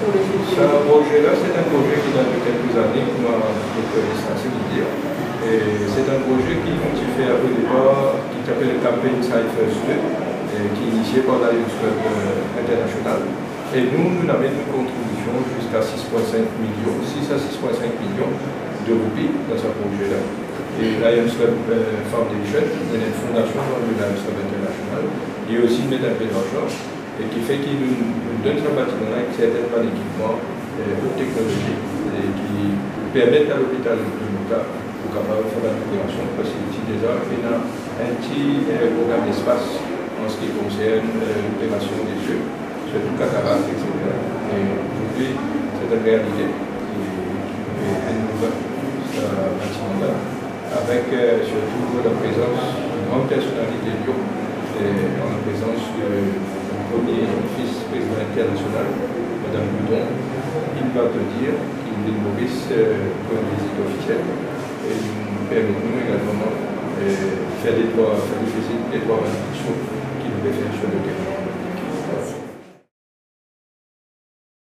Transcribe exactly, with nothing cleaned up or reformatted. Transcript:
Sa proze la, se enn proze ki dat de kelke zane, kouma Dokter Lestasie inn dir. E se enn proze ki nou ti fer o depar, ki ti apel Campaign Cyphers de, e ki inisie par Lions Club, eh, International. E nou, nou amenn nou kontribision ziska sis pwin sink milion, sis a sis pwin sink milion de roupi dan sa proze la. E Lions Club, eh, Foundation, enn fondasion dan le Lions Club International, li osi met enn pe larzan, e ki fer ki nou, nou donn sa batiman la ek sertin bann ekipman, eh, haute technologie, e ki permet a lopital de Mota pou kapav fer bann operasion, parski ti deza ena enn ti, eh, problèm lespas an se ki konsern, eh, loperasion de zie, sirtou katarak, et cetera. E zordi, se enn realite. E, e enn nouvo, sa batiman la, avek, eh, sirtou la prezans de gran personalite Lyon, eh, an la prezans de premie vis-prezidan internasional, Madam Boudon, inn vinn dir ki vinn Moris, eh, pou enn vizit ofisiel, e li permet nou egalman, eh, fer de trwa, fer de vizit, de trwa bann aksyon ki nou pe fer sir le terin.